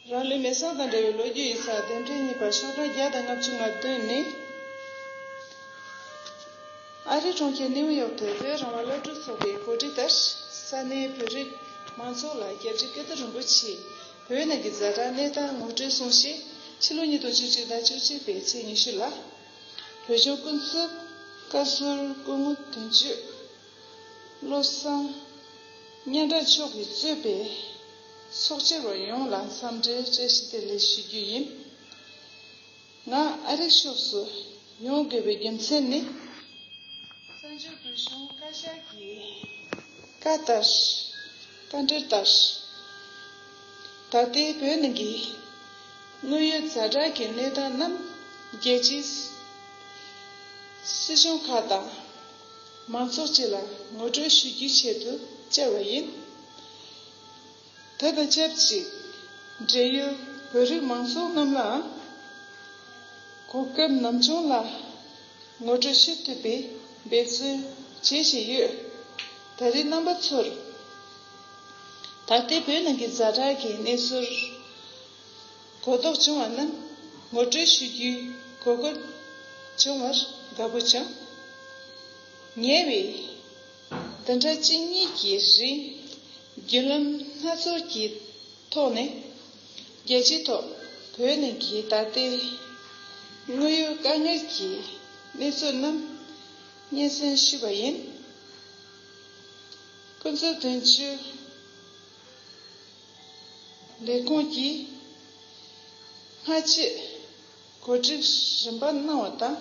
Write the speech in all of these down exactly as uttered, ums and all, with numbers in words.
རང་ལུས་མེ་སྲེག་དང་འབྲེལ་བའི་ལོ་རྒྱུས་ཡིག་ཚགས་དེབ་ཕྲེང་གཉིས་པ་ཤོག་གྲངས་བརྒྱ་དང་ལྔ་བཅུ་ང་བདུན་ནི། ཨ་རིའི་གྲོང་ཁྱེར་ནིའུ་ཡོག་ཏུ་བོད་རང་དབང་སློབ་ཕྲུག་ཚོགས་པའི་གོ་སྒྲིག་ལྟར། ས་གནས་བོད་རིགས་མང་ཚོགས་ལ་སྐྱབས་རྗེ་ཀིརྟི་རིན་པོ་ཆེས་བོད་ནང་གི་ཛ་དྲག་གནས་སྟངས་ངོ་སྤྲོད་གསུངས་གཞིས། ཕྱི་ལོ་ཉིས་སྟོང་བཅུ་གཅིག་ཟླ་བཅུ་གཅིག་པའི་ཚེས་ཉི་ཤུ་ལ། བོད་གཞུང་སྐུ་ཚབ་བཀའ་ཟུར་སྐུ་ངོ་དོན་གཅོད་བློ་བཟང་སྙན་གྲགས་མཆོག་གིས་གཙོས་པའི་ཚོགས་བཅར་བ་ཡོངས་ལ་འཚམས་འདྲིའི་བཀྲ་ཤིས་བདེ་ལེགས་ཞུ་རྒྱུ་ཡིན། ང་ཨ་རིའི་ཕྱོགས་སུ་ཡོང་དགོས་པའི་རྒྱུ་མཚན་ནི། གསར་འབྱོར་བོད་གཞུང་བཀའ་ཤག་གིས་བཀའ་ལྟར། བཀའ་འཁྲོལ་ལྟར། ད་ལྟའི་བོད་ནང་གི་དངོས་ཡོད་ཛ་དྲག་གི་གནས་སྟངས་རྣམས་རྒྱལ་སྤྱིའི་སྲིད་གཞུང་ཁག་དང་མང་ཚོགས་སྤྱི་ལ་ངོ་སྤྲོད་ཞུ་རྒྱུའི་ཆེད་དུ་བཅར་བ་ཡིན། དེ་དང་ཆབས་ཅིག་འབྲེལ་ཡོད་བོད་རིགས་མང་ཚོགས་རྣམས་ལའང་གོ་སྐབས་ནམ་བྱུང་ལ་ངོ་སྤྲོད་ཞུ་ཐུབ་པའི་འབད་བརྩོན་བྱེད་བཞིན་ཡོད། ད་རེས་རྣམ་པ་ཚོར་ད་ལྟའི་བོད་ནང་གི་ཛ་དྲག་གི་གནས་ཚུལ་གོ་རྟོགས་བྱུང་བ་རྣམས་ངོ་སྤྲོད་ཞུ་རྒྱུའི་གོ་སྐབས་བྱུང་བར་དགའ་པོ་བྱུང་། ཉེ་བའི་བདུན་ཕྲག་གཅིག་གཉིས་ཀྱི་རིང་བརྒྱུད་ལམ་སྣ་ཚོགས་ཀྱི་ཐོག་ནས་རྒྱལ་སྤྱིའི་ཐོག་བོད་ནང་གི་ད་ལྟའི་དངོས་ཡོད་དཀའ་ངལ་གྱི་གནས་ཚུལ་རྣམས་སྙན་སེང་ཞུས་པ་ཡིན། སྐུ་ཚབ་དོན་གཅོད་ལས་ཁུངས་ཀྱིས་སྔ་རྗེས་གོ་སྒྲིག་རིམ་པ་གནང་བ་དང་།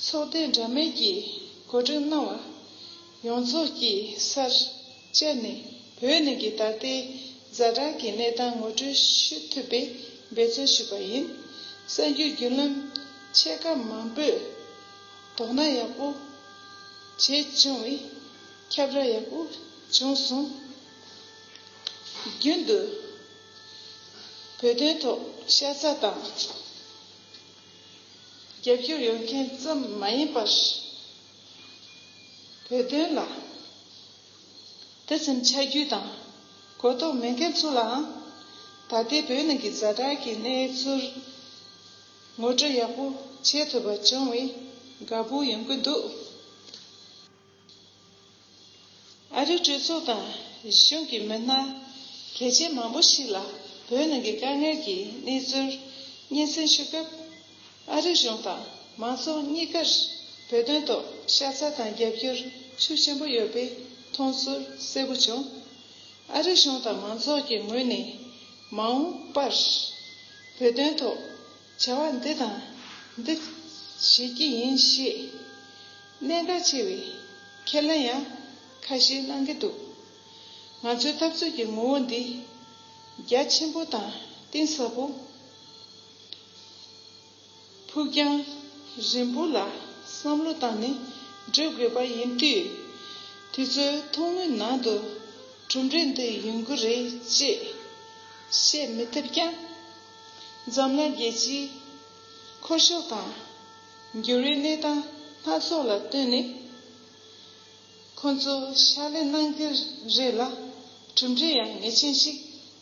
ཚོགས་སྡེ་འདྲ་མིན་གྱིས་གོ་སྒྲིག་གནང་བ་ཡོངས་རྫོགས་ཀྱི་སར་བཅར་ནས་བོད་ནང་གི་ད་ལྟའི་ཛ་དྲག་གི་གནས་སྟངས་ངོ་སྤྲོད་ཞུ་ཐུབ་པའི་འབད་བརྩོན་ཞུས་པ་ཡིན། གསར་འགྱུར་བརྒྱུད་ལམ་ཆེ་ཁག་མང་པོས་དོ་སྣང་ཡག་པོ་བྱས་བྱུང་བས་ཁྱབ་བསྒྲགས་ཡག་པོ་བྱུང་སོང་། རྒྱུན་དུ་བོད་དོན་ཐོག་ཤ་ཚ་དང་རྒྱབ་སྐྱོར་ཡོད་མཁན་ཙམ་མ་ཡིན་པར། བོད་དོན་ལ་དེ་ཙམ་ཆ་རྒྱུས་དང་གོ་རྟོགས་མེད་མཁན་ཚོ་ལའང་ད་ལྟའི་བོད་ནང་གི་ཛ་དྲག་གི་གནས་ཚུལ་ངོ་སྤྲོད་ཡག་པོ་བྱེད་ཐུབ་པ་བྱུང་བས་དགའ་པོ་ཡོང་གི་འདུག་ཨ་རིའི་གྲོས་ཚོགས་དང་གཞུང་གི་མི་སྣ་གལ་ཆེན་མང་པོ་ཞིག་ལ་བོད་ནང་གི་དཀའ་ངལ་གྱི་གནས་ཚུལ་སྙན་སེང་ཞུ་སྐབས། ཨ་རིའི་གཞུང་དང་མང་ཚོགས་གཉིས་ཀར་བོད་དོན་ཐོག་ཤ་ཚ་དང་རྒྱབ་སྐྱོར་ཤུགས་ཆེན་པོ་ཡོད་པའི་མཐོང་ཚུལ་གསལ་པོ་བྱུང་། ཨ་རིའི་གཞུང་དང་མང་ཚོགས་ཀྱི་ངོས་ནས་མ་འོངས་པར་བོད་དོན་ཐོག་བྱ་བ་འདི་དང་འདི་བྱེད་ཀྱི་ཡིན་ཞེས་གནད་འགག་ཆེ་བའི་ཁས་ལེན་ཡང་ཁ་ཤས་གནང་གི་འདུག་ང་ཚོའི་འཐབ་རྩོད་ཀྱི་ངོ་བོ་འདི་རྒྱ་ཆེན་པོ་དང་གཏིང་ཟབ་པོ། ཕུགས་རྒྱང་རིང་པོ་ལ་བསམ་བློ་བཏང་ནས་འགྲོ་དགོས་པ་ཡིན་དུས། དུས་ཚོད་ཐུང་ངུའི་ནང་དུ་གྲུབ་འབྲས་འདི་ཡོང་གི་རེད་ཅེས་བཤད་མི་ཐུབ་ཀྱང་། འཛམ་གླིང་རྒྱལ་སྤྱིའི་འཁོར་ཕྱོགས་དང་འགྱུར་བའི་གནས་སྟངས་སྣ་ཚོགས་ལ་བསྟུན་ནས། ཁོང་ཚོ་ཕྱག་ལས་གནང་གི་རེད་ལ། གྲུབ་འབྲས་ཡང་ངེས་ཅན་ཞིག་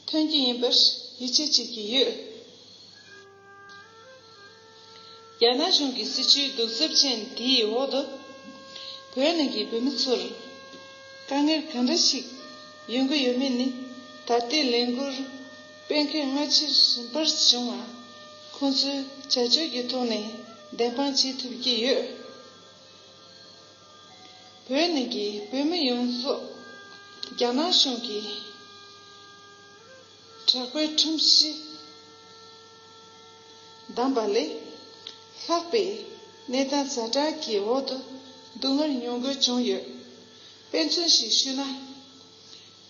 ཐོན་གྱི་ཡིན་པར་ཡིད་ཆེས་བྱེད་ཀྱི་ཡོད། རྒྱ་ནག་གཞུང་གི་སྲིད་བྱུས་གདུག་རྩུབ་ཅན་དེའི་འོག་ཏུ། བོད་ནང་གི་བོད་མི་ཚོར་དཀའ་ངལ་གང་འདྲ་ཞིག་ཡོང་གི་ཡོད་མེད་ནི། ད་ལྟའི་ལས་འགུལ་སྤེལ་མཁན་སྔ་ཕྱིར་རིམ་པར་བྱུང་བ་ཁོང་ཚོའི་བྱ་སྤྱོད་ཀྱི་ཐོག་ནས་བདེན་དཔང་བྱེད་ཐུབ་ཀྱི་ཡོད། བོད་ནང་གི་བོད་མི་ཡོངས་རྫོགས་རྒྱ་ནག་གཞུང་གི་དྲག་པོའི་ཁྲིམས་གཞི་བསྡམས་པ་ལས་ལྷག་པའི་གནས་སྟངས་ཛ་དྲག་གི་འོག་ཏུ་སྡུག་བསྔལ་མྱོང་དགོས་བྱུང་ཡོད། དཔེ་མཚོན་ཞིག་ཞུས་ན།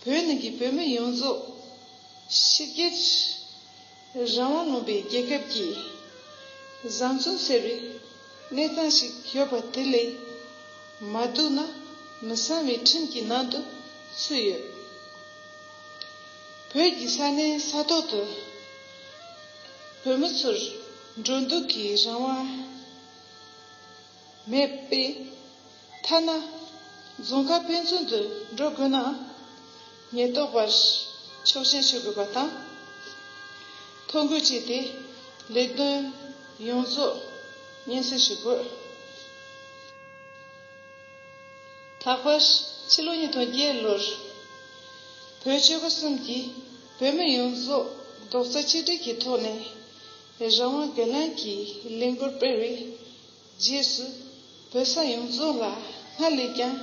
བོད་ནང་གི་བོད་མི་ཡོངས་རྫོགས་ཕྱི་རྒྱལ་རང་དབང་ལུང་པའི་རྒྱལ་ཁབ་ཀྱི་བཟང་བཙོན་ཟེར་བའི་གནས་སྟངས་ཤིག་ཡོད་པ་དེ་ལས་མ་སྡུག་ན་མི་བཟང་བའི་ཁྲིམས་ཀྱི་ནང་དུ་ཚུད་ཡོད། བོད་ཀྱི་ས་གནས་ས་ཐོག་ཏུ་བོད་མི་ཚོར་འགྲོ་འདུག་གི་རང་དབང་མེད་པས། ཐ་ན་རྫོང་ཁག་དཔེ་མཚོན་དུ་འགྲོ་དགོས་ན། ཉེན་རྟོག་པར་ཆོག་མཆན་ཞུ་དགོས་པ་དང་། ཐོ་འགོད་བྱས་ཏེ་ལས་དོན་ཡོངས་རྫོགས་སྙན་སེང་ཞུ་དགོས། ལྷག་པར་ཕྱི་ལོ་ཉིས་སྟོང་བརྒྱད་ལོར་བོད་ཆོལ་ཁ་གསུམ་གྱི་བོད་མི་ཡོངས་རྫོགས་རྡོག་རྩ་གཅིག་སྒྲིལ་གྱི་ཐོག་ནས་རང་དབང་སྒེར་ལངས་ཀྱི་ལས་འགུལ་སྤེལ་བའི་རྗེས་སུ་བོད་ས་ཡོངས་རྫོགས་ལ་སྔར་ལས་ཀྱང་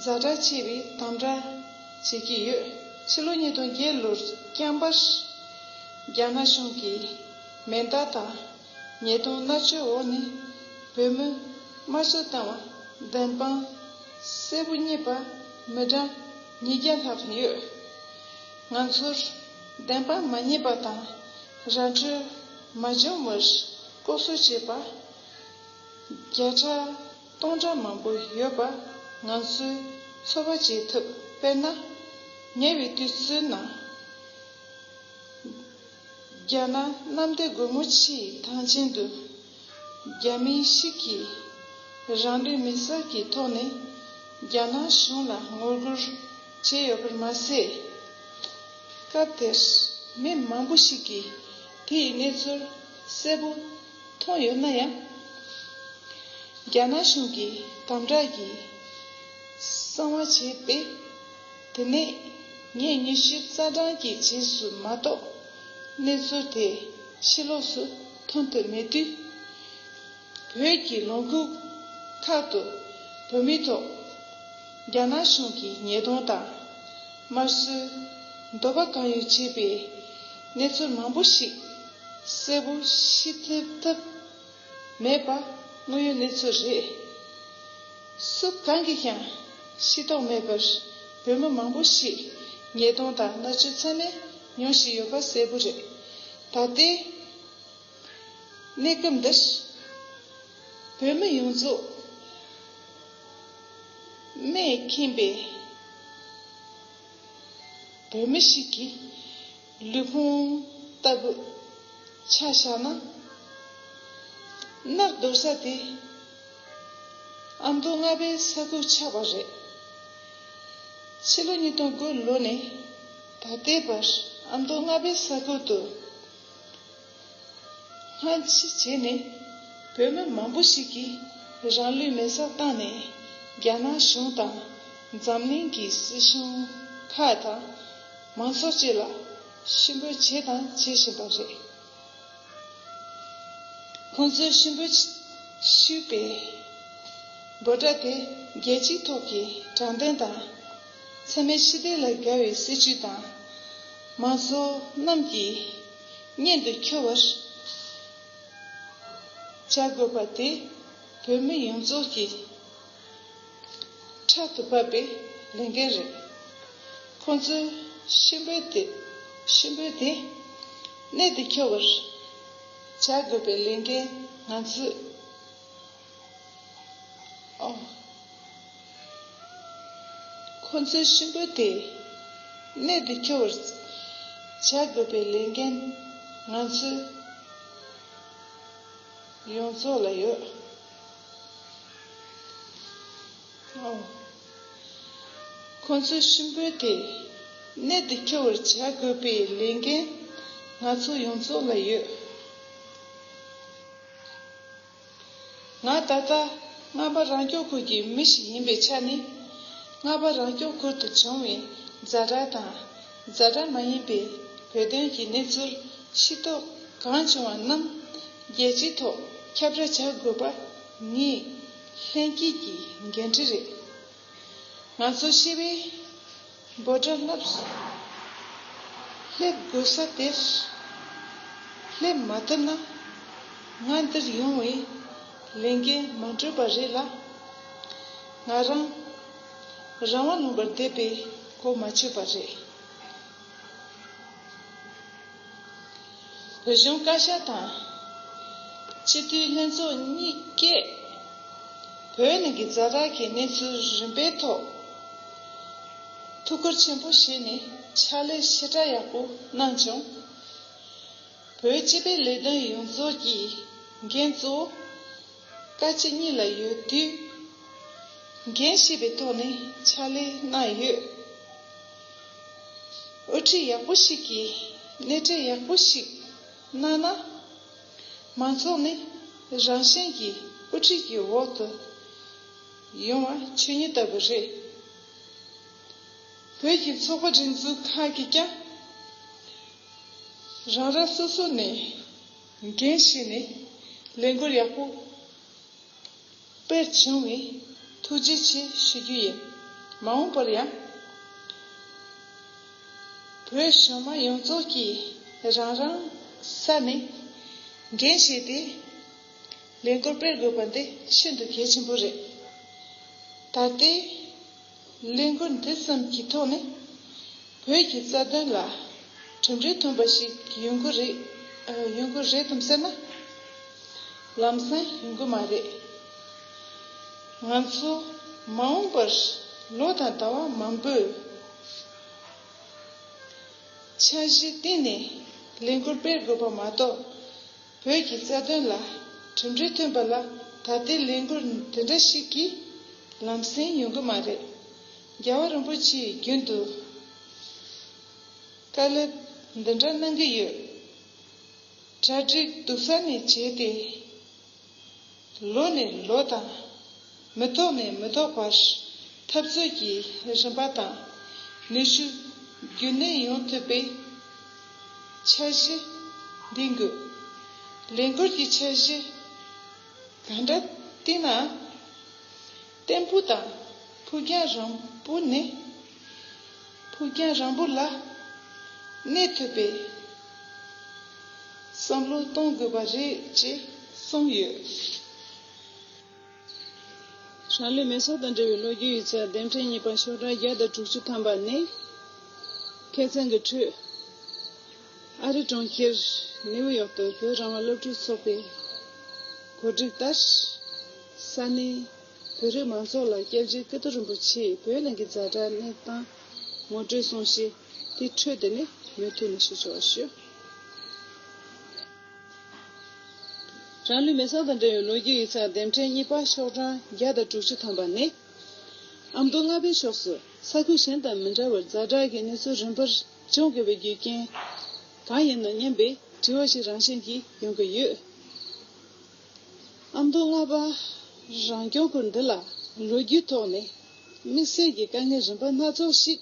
ཛ་དྲག་ཆེ་བའི་དམ་དྲག་བྱེད་ཀྱི་ཡོད། ཕྱི་ལོ་ཉིས་སྟོང་བརྒྱད་ལོར་རྐྱང་པར་རྒྱ་ནག་གཞུང་གིས་མེ་མདའ་དང་ཉེས་རྡུང་མནར་གཅོད་འོག་ནས་བོད་མི་དམར་གསོད་བཏང་བ་བདེན་དཔང་གསལ་པོ་རྙེད་པ་མི་གྲངས་ཉིས་བརྒྱ་ལྷག་ཡོད། ང་ཚོར་བདེན་དཔང་མ་རྙེད་པ་དང་ར་འཕྲོད་མ་བྱུང་བར་ལྐོག་གསོད་བྱས་པ་བརྒྱ་ཕྲག་སྟོང་ཕྲག་མང་པོ་ཡོད་པ་ང་ཚོས་ཚོད་དཔག་བྱེད་ཐུབ། དཔེར་ན། ཉེ་བའི་དུས་ཚོད་ནང་རྒྱ་ནག་གནམ་བདེ་སྒོ་མོ་ཆེའི་ཐང་ཆེན་དུ་རྒྱ་མི་ཞིག་གིས་རང་ལུས་མེར་སྲེག་གི་ཐོག་ནས་རྒྱ་ནག་གཞུང་ལ་ངོ་རྒོལ་བྱས་ཡོད་པར་མ་ཟད། སྐབས་དེར་མི་མང་པོ་ཞིག་གིས་དེའི་གནས་ཚུལ་གསལ་པོ་མཐོང་ཡོད་ན་ཡང་། རྒྱ་ནག་གཞུང་གིས་དམ་དྲག་གི་གསང་བ་བྱས་པས། དེ་ནས་ཉིན་ཉི་ཤུ་རྩ་གྲངས་ཀྱི་རྗེས་སུ་མ་གཏོགས་གནས་ཚུལ་དེ་ཕྱི་ལོགས་སུ་ཐོན་ཐུབ་མེད་དུས། བོད་ཀྱི་ལུང་ཁུག་ཁག་ཏུ་བོད་མིའི་ཐོག་རྒྱ་ནག་གཞུང་གིས་ཉེས་རྡུང་དང་དམར་གསོད་འདོད་པ་གང་ཡོད་བྱས་པའི་གནས་ཚུལ་མང་པོ་ཞིག་གསལ་པོ་ཤེས་ཐུབ་ཐབས་མེད་པ་དངོས་ཡོད་གནས་ཚུལ་རེད། སུ་གང་གིས་ཀྱང་ཤེས་རྟོགས་མེད་པར་བོད་མི་མང་པོ་ཞིག་ཉེས་རྡུང་དང་མནར་གཅོད་ཚང་མས་མྱོང་བཞིན་ཡོད་པ་གསལ་པོ་རེད། ད་ལྟའི་གནས་སྐབས་འདིར་བོད་མི་ཡོངས་རྫོགས་སྨྲས་མཁྱེན་པའི་བོད་མི་ཞིག་གི་ལུས་ཕུང་ལྟ་བུ་ཆ་བཞག་ན། མནར་སྡོད་ས་དེ་ཨ་མདོ་རྔ་པའི་ས་ཁུལ་ཆགས་པ་རེད། ཕྱི་ལོ་ཉིས་སྟོང་དགུ་ལོ་ནས་ད་ལྟའི་བར་ཨ་མདོ་རྔ་པའི་ས་ཁུལ་དུ་སྔ་ཕྱི་བྱས་ནས་བོད་མི་མང་པོ་ཞིག་གིས་རང་ལུས་མེར་སྲེག་བཏང་ནས་རྒྱ་ནག་གཞུང་དང་འཛམ་གླིང་གི་སྲིད་གཞུང་ཁག་དང་མང་ཚོགས་བཅས་ལ་ཤུགས་འབོད་བྱས་དང་བྱེད་བཞིན་པ་རེད། ཁོང་ཚོས་ཤུགས་འབོད་ཞུས་པའི་འབོད་སྒྲ་དེ་རྒྱལ་སྤྱིའི་ཐོག་གི་དྲང་བདེན་དང་། འཚེ་མེད་ཞི་བདེ་ལ་དགའ་བའི་སྲིད་བྱུས་དང་། མང་ཚོགས་རྣམས་ཀྱིས་སྙན་དུ་འཁྱོལ་བར་བྱ་དགོས་པ་དེ་བོད་མི་ཡོངས་རྫོགས་ཀྱི་ཕྲག་ཏུ་བབས་པའི་ལས་འགན་རེད། ཁོང་ཚོའི་ཤུགས་འབོད་དེ་ཤུགས་འབོད་དེ་གནད་དུ་འཁྱོལ་བར་བྱ་དགོས་པའི་ལས་འགན་ང་ཚོས། ཨོ། ཁོ་ཚོའི་ཤུགས་འབོད་དེ་གནད་དུ་འཁྱོལ་བར་བྱ་དགོས་པའི་ལས་འགན་ང་ཚོའི་ཡོངས་རྫོགས་ལ་ཡོད། ཨོ། ཁོ་ཚོའི་ཤུགས་འབོད་དེ་གནད་དུ་འཁྱོལ་བར་བྱ་དགོས་པའི་ལས་འགན་ང་ཚོ་ཡོངས་རྫོགས་ལ་ཡོད། ང་ད་ལྟ་རྔ་པ་རང་སྐྱོང་ཁུལ་གྱི་མི་ཞིག་ཡིན་པའི་ཆ་ནས། རྔ་པ་རང་སྐྱོང་ཁུལ་དུ་བྱུང་བའི་ཛ་དྲག་དང་ཛ་དྲག་མ་ཡིན་པའི་བོད་དོན་གྱི་གནས་ཚུལ་ཤེས་རྟོགས་གང་བྱུང་བ་རྣམས་རྒྱལ་སྤྱིའི་ཐོག་ཁྱབ་བསྒྲགས་བྱ་དགོས་པ་ངའི་ལྷན་སྐྱེས་ཀྱི་འགན་འཁྲི་རེད། ང་ཚོ་ཤི་བའི་འབོད་སྒྲ་ལྷབ་སླེབས་དགོས་ས་དེར་སླེབས་མ་ཐུབ་ན། ང་འདིར་ཡོང་བའི་ལས་འགན་མ་འགྲུབ་པ་རེད་ལ། ང་རང་རང་དབང་ལུང་པར་བསྡད་པའི་གོ་མ་ཆོད་པ་རེད། བོད་གཞུང་བཀའ་ཤག་དང་སྤྱི་འཐུས་ལྷན་ཚོགས་གཉིས་ཀས་བོད་ནང་གི་ཛ་དྲག་གི་གནས་ཚུལ་རིམ་པའི་ཐོག་ཐུགས་ཁུར་ཆེན་པོ་བཞེས་ནས་ཕྱག་ལས་ཞེ་དྲག་ཡག་པོ་གནང་བྱུང་། བོད་སྤྱི་པའི་ལས་དོན་ཡོངས་རྫོགས་ཀྱི་འགན་གཙོ་བོ་བཀའ་སྤྱི་གཉིས་ལ་ཡོད་དུས། འགན་བཞེས་པའི་ཐོག་ནས་ཕྱག་ལས་གནང་ཡོད། དབུ་ཁྲིད་ཡག་པོ་ཞིག་གིས་སྣེ་ཁྲིད་ཡག་པོ་ཞིག་ གནང་ན། མང་ཚོགས་ནི་རང་བཞིན་གྱིས་དབུ་ཁྲིད་ཀྱི་འོག་ཏུ་ཡོང་བ་ཆོས་ཉིད་ལྟ་བུ་རེད། བོད་ཀྱི་ཚོགས་པ་སྒྲིག་འཛུགས་ཁག་གིས་ཀྱང་རང་རང་སོ་སོ་ནས་འགན་བཞེས་ནས་ལས་འགུལ་ཡག་པོ་སྤེལ་བྱུང་བས་ཐུགས་རྗེ་ཆེ་ཞུ་རྒྱུ་ཡིན། མ་འོངས་པར་ཡང་བོད་གཞུང་མང་ཡོངས་རྫོགས་ཀྱིས་རང་རང་ས་ནས་འགན་བཞེས་ཏེ་ལས་འགུལ་སྤེལ་དགོས་པ་འདི་ཤིན་ཏུ་གལ་ཆེན་པོ་རེད། ད་ལྟའི་ལས་འགུལ་འདི་ཙམ་གྱི་ཐོག་ནས་བོད་ཀྱི་རྩ་དོན་ལ་གྲུབ་འབྲས་ཐོན་པ་ཞིག་ཡོང་གི་རེད། ཨ། ཡོང་གི་རེད་དམ་ཟེར་ན། ལམ་སང་ཡོང་གི་མ་རེད། ང་ཚོ་མ་འོངས་པར་ལོ་དང་ཟླ་བ་མང་པོའི་འཆར་གཞི་བཏིང་ནས་ལས་འགུལ་སྤེལ་དགོས་པ་མ་གཏོགས། བོད་ཀྱི་རྩ་དོན་ལ་གྲུབ་འབྲས་ཐོན་པ་ལ་ད་ལྟའི་ལས་འགུལ་འདི་འདྲ་ཞིག་གིས་ལམ་སེང་ཡོང་གི་མ་རེད། རྒྱལ་བ་རིན་པོ་ཆེས་རྒྱུན་དུ་བཀའ་སློབ་འདི་འདྲ་གནང་གི་ཡོད། གྲ་སྒྲིག་སྡུག་ས་ནས་བྱས་ཏེ། ལོ་ནས་ལོ་དང་། མི་ཐོག་ནས་མི་ཐོག་བར་འཐབ་རྩོད་ཀྱི་རིམ་པ་དང་ནུས་ཤུགས་རྒྱུན་གནས་ཡོང་ཐུབ་པའི་འཆར་གཞི་འདིང་དགོས། ལས་འགུལ་གྱི་འཆར་གཞི་གང་འདྲ་བཏིང་ནའང་བརྟན་པོ་དང་ཕུགས་རྒྱང་རིང་པོ་ནས། ཕུགས་རྒྱང་རིང་པོ་ལ་གནས་ཐུབ་པའི་བསམ་བློ་གཏོང་དགོས་པ་རེད་ཅེས་གསུངས་ཡོད། རང་ལུས་མེ་སྲེག་དང་འབྲེལ་བའི་ལོ་རྒྱུས་ཡིག་ཚགས་འདེམས་ཁྲལ་གཉིས་པ་ཤོག་གྲངས་བརྒྱ་དང་དྲུག་ཅུ་ཐམ་པ་ནི། ཁ་སང་གི་འཕྲོས། ཨ་རི་གྲོང་ཁྱེར་ནེའུ་ཡོག་ཏུ་བོད་རང་དབང་སློབ་ཕྲུག་ཚོགས་པའི་གོ་སྒྲིག་ལྟར། ས་གནས་བོད་རིགས་མང་ཚོགས་ལ་སྐྱབས་རྗེ་ཀིརྟི་རིན་པོ་ཆེས་བོད་ནང་གི་ཛ་དྲག་གནས་སྟངས་ངོ་སྤྲོད་གསུངས་ཤིང་། དེ་འཕྲོས་དེ་ནས་མུ་མཐུད་ནས་ཞུ་ཆོག་པ་ཞུ། རང་ལུས་མེ་སྲེག་དང་འབྲེལ་བའི་ལོ་རྒྱུས་ཡིག་ཚགས་འདེམས་ཁྲལ་གཉིས་པ་ཤོག་གྲངས་བརྒྱ་དང་དྲུག་ཅུ་ཐམ་པ་ནི། ཨ་མདོ་རྔ་པའི་ཕྱོགས་སུ་ས་ཁུལ་གཞན་དང་མི་འདྲ་བར་ཛ་དྲག་གི་གནས་ཚུལ་རིམ་པར་བྱུང་དགོས་པའི་རྒྱུ་རྐྱེན་གང་ཡིན་ནམ་སྙམ་པའི་དྲི་བ་ཞིག་རང་བཞིན་གྱིས་ཡོང་གི་ཡོད། ཨ་མདོ་རྔ་པ་རང་སྐྱོང་ཁུལ་འདི་ལ་ལོ་རྒྱུས་ཐོག་ནས་དམིགས་བསལ་གྱི་དཀའ་ངལ་རིམ་པ་སྣ་ཚོགས་ཤིག་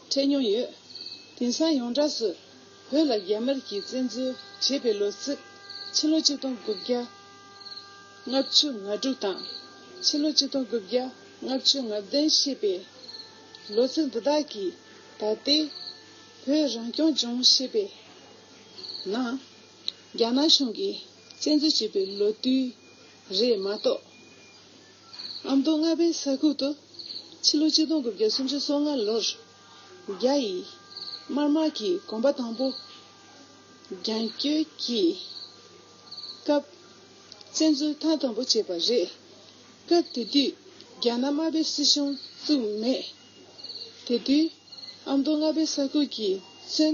འཕྲད་མྱོང་ཡོད། དེང་སང་ཡོངས་གྲགས་སུ་བོད་ལ་རྒྱ་དམར་གྱིས་བཙན་འཛུལ་བྱས་པའི་ལོ་ཚིགས་ཕྱི་ལོ་ཆིག་སྟོང་དགུ་བརྒྱ་ལྔ་བཅུ་ང་དྲུག་དང་། ཕྱི་ལོ་ཆིག་སྟོང་དགུ་བརྒྱ་ལྔ་བཅུ་ང་བདུན་ཞེས་པའི་ལོ་ཚིགས་འདི་དག་གིས་ད་ལྟའི་བོད་རང་སྐྱོང་ལྗོངས་ཞེས་པའི་ནང་རྒྱ་ནག་གཞུང་གིས་བཙན་འཛུལ་བྱས་པའི་ལོ་དུས་རེད་མ་གཏོགས། ཨ་མདོ་རྔ་པའི་ས་ཁུལ་དུ་ཕྱི་ལོ་ཆིག་སྟོང་དགུ་བརྒྱ་སུམ་ཅུ་སོ་ལྔ་ལོར་རྒྱ་ཡི་དམར་དམག་གིས་གོམ་པ་དང་པོ་རྒྱང་སྐྱོད་ཀྱི་སྐབས་བཙན་འཛུལ་ཐེངས་དང་པོ་བྱས་པ་རེད། སྐབས་དེ་དུས་རྒྱ་ནག་དམར་པོའི་སྲིད་གཞུང་བཙུགས་མེད། དེ་དུས་ཨ་མདོ་རྔ་པའི་ས་ཁུལ་གྱིས་མཚོན་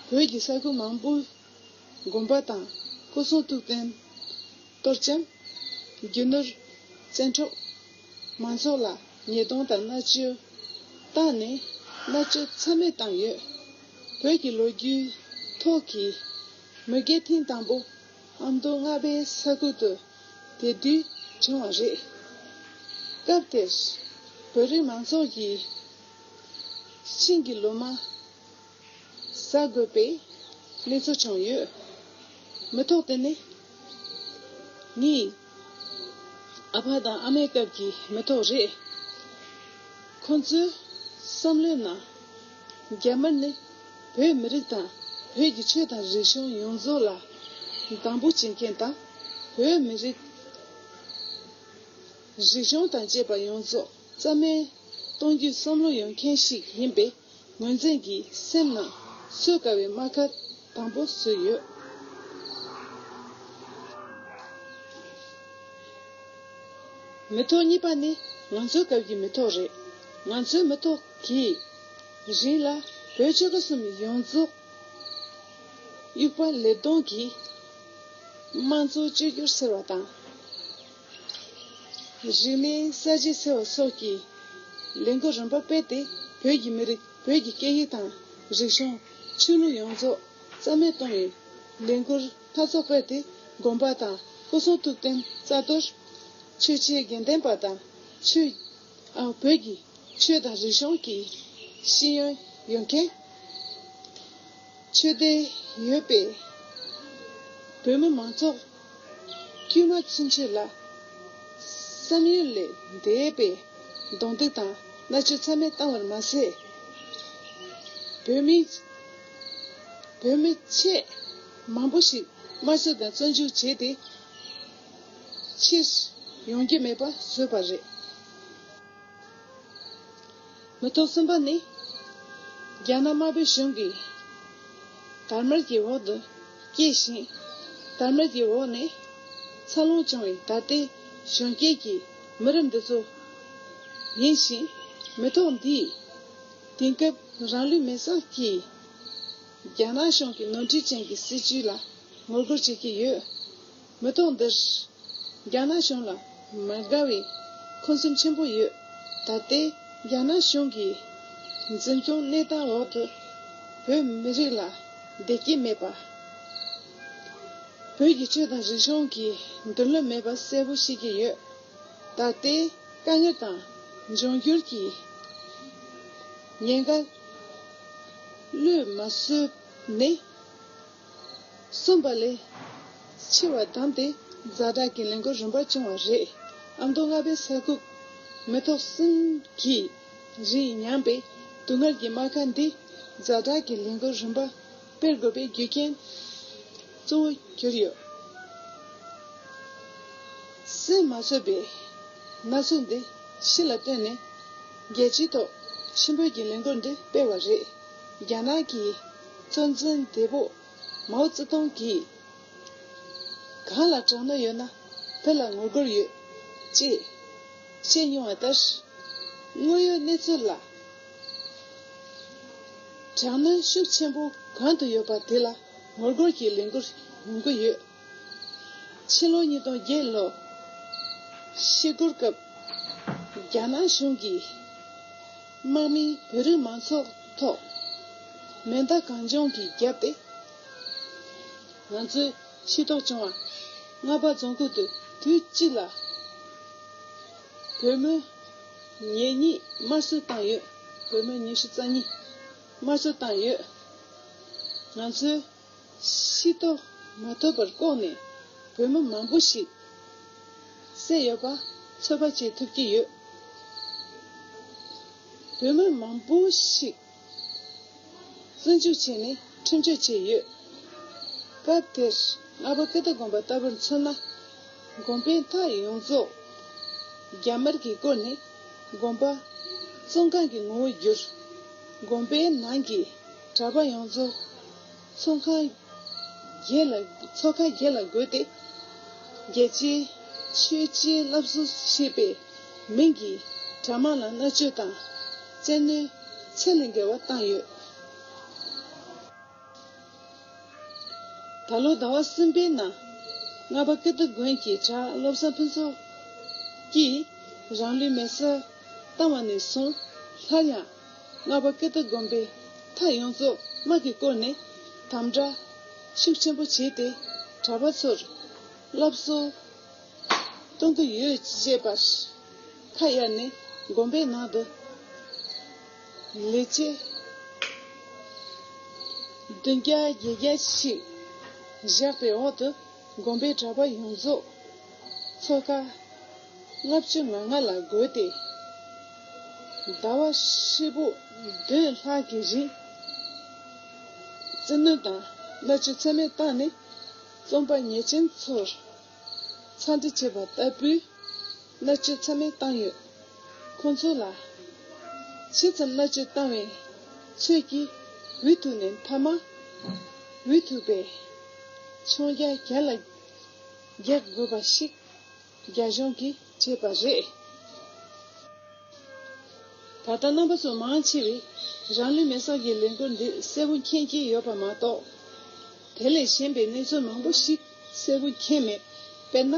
བོད་ཀྱི་ས་ཁུལ་མང་པོ་དགོན་པ་དང་སྐོར་སྲུང་ཐུགས་རྟེན། གཏོར་བཅོམ། རྒྱུ་ནོར། བཙན་འཕྲོག་མང་ཚོགས་ལ་ཉེས་རྡུང་དང་མནར་གཅོད་བཏང་ནས་མནར་གཅོད་མཚམས་མེད་བཏང་ཡོད། བོད་ཀྱི་ལོ་རྒྱུས་ཐོག་གི་མུ་གེ་ཐེངས་དང་པོ་ཨ་མདོ་རྔ་པའི་ས་ཁུལ་དུ་དེ་དུས་བྱུང་བ་རེད། སྐབས་དེར་བོད་རིགས་མང་ཚོགས་ཀྱིས་ཤིང་གི་ལོ་མ་ཟ་དགོས་པའི་གནས་ཚུལ་བྱུང་ཡོད། མི་ཐོག་དེ་ནི་ངའི་ཨ་ཕ་དང་ཨ་མའི་སྐབས་ཀྱི་མི་ཐོག་རེད། ཁོང་ཚོའི་བསམ་བློའི་ནང་རྒྱ་དམར་ནི་བོད་མི་རིགས་དང་བོད་ཀྱི་ཆོས་དང་རིག་གཞུང་ཡོངས་རྫོགས་ལ་སྡང་པོ་བྱེད་མཁན་དང་། བོད་མི་རིགས་རིག་གཞུང་དང་བཅས་པ་ཡོངས་རྫོགས་རྩ་མེད་གཏོང་རྒྱུའི་བསམ་བློ་ཡོད་མཁན་ཞིག་ཡིན་པས། ངོས་འཛིན་གྱིས་སེམས་ནང་གསོད་དཀའ་བའི་རྨ་ཁ་དང་པོ་བཟོས་ཡོད། མི་ཐོག་གཉིས་པ་ནི་ང་ཚོའི་སྐབས་ཀྱི་མི་ཐོག་རེད། ང་ཚོའི་མི་ཐོག་གིས་རིང་ལ་བོད་ཆོལ་ཁ་གསུམ་ཡོངས་རྫོགས་དབྱུག་པ་ལེབ་མདུང་གིས་དམངས་གཙོ་བཅོས་བསྒྱུར་ཟེར་བ་དང་། རིག་གནས་གསར་བརྗེ་ཟེར་བ་སོགས་ཀྱི་ལས་འགུལ་རིམ་པ་སྤེལ་ཏེ། བོད་ཀྱི་མི་རིགས། བོད་ཀྱི་སྐད་ཡིག་དང་རིག་གཞུང་། ཆོས་ལུགས་ཡོངས་རྫོགས་རྩ་མེད་གཏོང་བའི་ ལས་འགུལ་སྣ་ཚོགས་སྤེལ་ཏེ། དགོན་པ་དང་སྐུ་གསུང་ཐུགས་རྟེན་རྩ་གཏོར། ཆོས་ཆེན་དགེ་ལྡན་པ་དང་ཆོས། ཨ། བོད་ཀྱི་ཆོས་དང་རིག་གཞུང་གི་ཤེས་ཡོན་ཡོད་མཁན། ཆོས་དད་ཡོད་པའི་བོད་མི་མང་ཚོགས་དཀྱུས་མ་ཚུན་ཆད་ལ་བསམ་ཡུལ་ལས་འདས་པའི་རྡུང་རྡེག་དང་མནར་གཅོད་ཚང་མས་བཏང་བར་མ་ཟད། བོད་མི་བོད་མི་ཆེས་མང་པོ་ཞིག་དམར་གསོད་དང་བཙོན་འཇུག་བྱས་ཏེ། ཕྱིར་ཡོང་རྒྱུ་མེད་པ་བཟོས་པ་རེད། མི་ཐོག་གསུམ་པ་ནི། རྒྱ་ནག་དམར་པོའི་གཞུང་གི་དར་དམར་གྱི་འོག་ཏུ་སྐྱེས་ཤིང་། དར་དམར་གྱི་འོག་ནས་འཚར་ལོངས་བྱུང་བའི་ད་ལྟའི་གཞོན་སྐྱེས་ཀྱི་མི་རབས་འདི་ཚོ་ཡིན་ཞིང་། མི་ཐོག་འདིས་དེང་སྐབས་རང་ལུས་མེར་སྲེག་གིས་རྒྱ་ནག་གཞུང་གི་ནོར་འཁྲུལ་ཅན་གྱི་སྲིད་བྱུས་ལ་ངོ་རྒོལ་བྱེད་ཀྱི་ཡོད། མི་ཐོག་འདིར་རྒྱ་ནག་གཞུང་ལ་མི་དགའ་བའི་འཁོན་སེམས་ཆེན་པོ་ཡོད། ད་ལྟའི་རྒྱ་ནག་གཞུང་གིས་འཛིན་སྐྱོང་གནས་སྟངས་འོག་ཏུ་བོད་མི་རིགས་ལ་བདེ་སྐྱིད་མེད་པ། བོད་ཀྱི་ཆོས་དང་རིག་གཞུང་གི་མདུན་ལམ་མེད་པ་གསལ་པོ་ཤེས་ཀྱི་ཡོད། ད་ལྟའི་དཀའ་ངལ་དང་འབྱུང་འགྱུར་གྱི་ཉེན་ཁ་བློས་མ་བཟོད་ནས། གསུངས་པ་ལས་ཆེ་བ་བདམས་ཏེ་ཛ་དྲག་གི་ལས་འགུལ་རིམ་པ་བྱུང་བ་རེད། ཨ་མདོ་རྔ་པའི་ས་ཁུག་མི་ཐོག་གསུམ་གྱིས་རིང་ཉམས་པའི་སྡུག་བསྔལ་གྱི་རྨ་ཁ་འདི་ཛ་དྲག་གི་ལས་འགུལ་རིམ་པ་སྤེལ་དགོས་པའི་རྒྱུ་རྐྱེན་གཙོ་བོ་གྱུར་ཡོད། སེམས་མ་བཟོད་པའི་ན་ཟུག་འདི་ཕྱི་ལ་བཏོན་ནས་རྒྱལ་སྤྱིའི་ཐོག་ཆེན་པོའི་གི་ལས་འགུལ་འདི་སྤེལ་བ་རེད། རྒྱ་ནག་གི་གཙོ་འཛིན་བདེ་པོ་མའོ་ཙེ་ཏུང་གིས། གང་ལ་དྲག་གནོན་ཡོད་ན་དེ་ལ་ངོ་རྒོལ་ཡོད་ཅེས་བཤད་མྱོང་བ་ལྟར། དངོས་ཡོད་གནས་ཚུལ་ལ་དྲག་གནོན་ཤུགས་ཆེན་པོ་གང་དུ་ཡོད་པ་དེ་ལ་ངོ་རྒོལ་གྱི་ལས་འགུལ་ཡོང་གི་ཡོད། ཕྱི་ལོ་ཉིས་སྟོང་བརྒྱད་ལོར་ཤི་སྒོར་སྐབས་རྒྱ་ནག་གཞུང་གིས་དམག་མིས་བོད་རིགས་མང་ཚོགས་ཐོག་མེ་མདའ་གང་བྱུང་གིས་བརྒྱབ་སྟེ། ང་ཚོས་ཤེས་རྟོགས་བྱུང་བ། རྔ་པ་རྫོང་ཁུལ་དུ་དུས་གཅིག་ལ་བོད་མི་ཉེར་གཉིས་དམར་གསོད་བཏང་ཡོད། བོད་མི་ཉི་ཤུ་རྩ་གཉིས་དམར་གསོད་བཏང་ཡོད། ང་ཚོས་ཤེས་རྟོགས་མ་ཐུབ་པར་ལྐོག་ནས་བོད་མི་མང་པོ་ཞིག་བསད་ཡོད་པ་ཚོད་དཔག་བྱེད་ཐུབ་ཀྱི་ཡོད། བོད་མི་མང་པོ་ཞིག་བཙོན་འཇུག་བྱས་ནས་ཁྲིམས་གཅོད་བྱས་ཡོད། སྐབས་དེར་རྔ་པ་ཀིརྟི་དགོན་པ་ལྟ་བུར་མཚོན་ན། དགོན་པའི་མཐའ་ཡོངས་རྫོགས་རྒྱ་དམར་གྱིས་བསྐོར་ནས་དགོན་པ་བཙོན་ཁང་གི་ངོ་བོར་བསྒྱུར། དགོན་པའི་ནང་གི་གྲྭ་པ་ཡོངས་རྫོགས་ཚོགས་ཁང་བརྒྱད་ལ་ཚོགས་ཁང་བརྒྱད་ལ་བགོས་ཏེ། རྒྱལ་སྤྱིའི་ཆོས་བྱེད་སློབ་གསོ་ཞེས་པའི་མིང་གི་གྲྭ་མང་ལ་མནར་གཅོད་དང་བཙན་གནོན་ཚད་ལས་བརྒལ་བ་བཏང་ཡོད། ད་ལོ་ཟླ་བ་གསུམ་པའི་ནང་རྔ་པ་ཀིརྟི་དགོན་གྱི་གྲྭ་བློ་བཟང་ཕུན་ཚོགས་ཀྱིས་རང་ལུས་མེར་སྲེག་བཏང་བ་ནས་བཟུང་སླར་ཡང་རྔ་པ་ཀིརྟི་དགོན་པའི་མཐའ་ཡོངས་རྫོགས་དམག་གིས་བསྐོར་ནས་དམ་དྲག་ཤུགས་ཆེན་པོ་བྱས་ཏེ། གྲྭ་པ་ཚོར་སློབ་གསོ་གཏོང་གི་ཡོད་ཅེས་པར་ཁ་གཡར་ནས་དགོན་པའི་ནང་དུ་ལས་བྱེད་བདུན་བརྒྱ་བརྒྱད་བརྒྱ་ཞིག་བཞག་པའི་འོག་ཏུ། དགོན་པའི་གྲྭ་པ་ཡོངས་རྫོགས་ཚོགས་ཁང་ལྔ་བཅུ་ང་ལྔ་ལ་བགོས་ཏེ། ཟླ་བ་ཧྲིལ་པོ་བདུན་ལྷག་གི་རིང་བཙན་གནོན་དང་མནར་གཅོད་ཚད་མེད་བཏང་ནས། བཙོན་པ་ཉེས་ཅན་ཚོར་འཚམས་འདྲི་བྱས་པ་ལྟ་བུའི་མནར་གཅོད་ཚད་མེད་བཏང་ཡོད། ཁོང་ཚོ་ལ་ཇི་ཙམ་མནར་གཅོད་བཏང་བའི་ཚོད་ཀྱིས་འུ་ཐུག་ནས་མཐའ་མ་འུ་ཐུག་པའི་མཆོང་རྒྱ་རྒྱ་ལ་རྒྱག་དགོས་པ་ཞིག་རྒྱ་གཞུང་གིས་བྱས་པ་རེད། ད་ལྟ་རྣམ་པ་ཚོ་མང་ཆེ་བས་རང་ལུས་མེར་སྲེག་གི་ལས་འགུལ་འདི་གསལ་པོ་མཁྱེན་གྱི་ཡོད་པ་མ་གཏོགས། དེ་ལས་གཞན་པའི་གནས་ཚུལ་མང་པོ་ཞིག་གསལ་པོ་མཁྱེན་མེད། དཔེར་ན།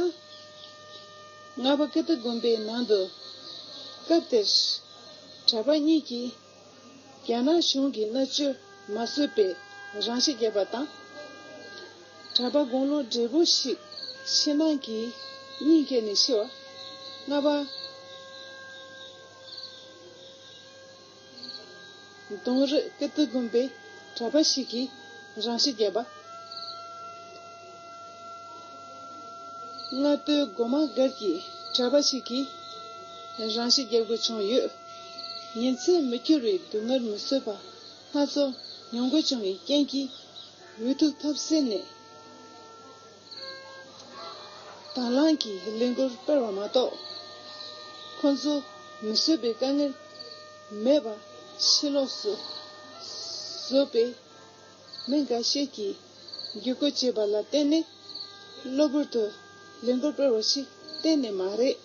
རྔ་པ་ཀིརྟི་དགོན་པའི་ནང་དུ་སྐབས་དེར་གྲྭ་པ་གཉིས་ཀྱིས་རྒྱ་ནག་གཞུང་གིས་མནར་གཅོད་མ་བཟོད་པའི་རང་ཤི་བརྒྱབ་པ་དང་། གྲྭ་པ་དགུང་ལོ་བགྲེས་པོ་ཞིག་ཕྱི་ནང་གི་གཉིས་ཀ་ནས་ཤི་བ། ལྔ་པ། གདུང་རི་ཀིརྟི་དགོན་པའི་གྲྭ་པ་ཞིག་གིས་རང་ཤི་བརྒྱབ་པ། སྔ་སྟོད་སྒོ་མང་སྒར་གྱི་གྲྭ་པ་ཞིག་གིས་རང་ཤི་བརྒྱབ་དགོས་བྱུང་ཡོད། ཉིན་མཚན་མི་འཁྱོལ་བའི་སྡུག་བསྔལ་མི་བཟོད་པ་སྣ་ཚོགས་མྱོང་དགོས་བྱུང་བའི་རྐྱེན་གྱིས། འུ་ཐུག་ཐབས་ཟད་ནས། དང་བླངས་ཀྱིས་ལས་འགུལ་སྤེལ་བ་མ་གཏོགས། ཁོ་ཚོ་མི་བཟོད་པའི་དཀའ་ངལ་མེད་པར་ཕྱི་ལོགས་སུ་བཟོས་པའི་མི་འགའ་ཤས་ཀྱིས་བརྒྱུད་སྐུར་བྱས་པ་ལ་བརྟེན་ནས། གློ་བུར་དུ་ལས་འགུལ་སྤེལ་བ་ཞིག་གཏན་ནས་མ་རེད།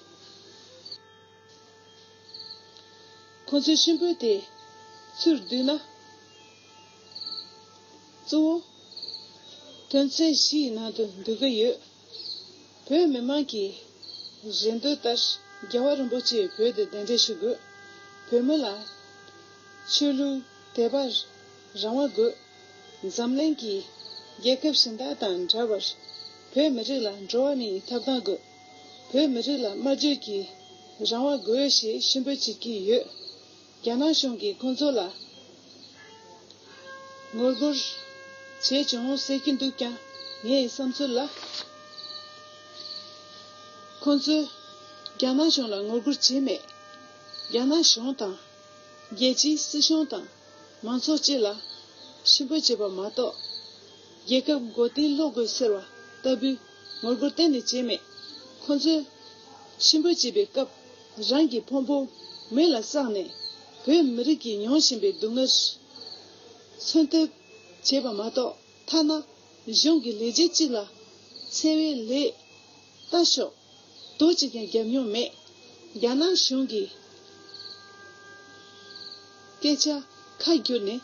ཁོ་ཚོའི་གཤིན་པོ་དེ་ཚུར་བསྡུས་ན། གཙོ་བོ་དོན་ཚན་བཞི་ཡི་ནང་དུ་འདུ་གི་ཡོད། བོད་མི་མང་གིས་རེ་འདུན་ལྟར་རྒྱལ་བ་རིན་པོ་ཆེ་བོད་དུ་གདན་འདྲེན་ཞུ་དགོས། བོད་མི་ལ་ཆོས་ལུགས་དད་པར་རང་དབང་དགོས། འཛམ་གླིང་གི་རྒྱལ་ཁབ་གཞན་དག་དང་འདྲ་བར་བོད་མི་རིགས་ལ་འགྲོ་བ་མིའི་ཐོབ་ཐང་དགོས། བོད་མི་རིགས་ལ་སྨྲ་བརྗོད་ཀྱི་རང་དབང་དགོས་ཞེས་གཤིན་པོ་བྱེད་ཀྱི་ཡོད། རྒྱ་ནག་གཞུང་གིས་ཁོང་ཚོ་ལ་ངོ་རྒོལ་བྱས་བྱུང་ཟེར་གྱི་འདུག་ཀྱང་། ངའི་བསམ་ཚུལ་ལ། ཁོང་ཚོས་རྒྱ་ནག་གཞུང་ལ་ངོ་རྒོལ་བྱས་མེད། རྒྱ་ནག་གཞུང་དང་། རྒྱལ་སྤྱིའི་སྲིད་གཞུང་དང་མང་ཚོགས་སྤྱི་ལ་གཤིན་པོ་བྱེད་པ་མ་གཏོགས། རྒྱལ་ཁབ་མགོ་རྟིང་སློག་དགོས་ཟེར་བ་ལྟ་བུའི་ངོ་རྒོལ་གཏན་ནས་བྱས་མེད། ཁོང་ཚོས་གཤིན་པོ་བྱེད་པའི་སྐབས་རང་གི་ཕུང་པོ་མེ་ལ་བསྲེགས་ནས། བོད་མི་རིགས་ཀྱིས་མྱོང་བཞིན་པའི་སྡུག་བསྔལ་མཚོན་ཐབས་བྱས་པ་མ་གཏོགས། ཐ་ན་གཞུང་གི་ལས་བྱེད་ཅིག་ལ་འཚེ་བའི་ལས་ལྟ་ཞོག་རྡོ་གཅིག་ཀྱང་བརྒྱབ་མྱོང་མེད། རྒྱ་ནག་གཞུང་གིས་སྐད་ཆ་ཁ་བསྒྱུར་ནས་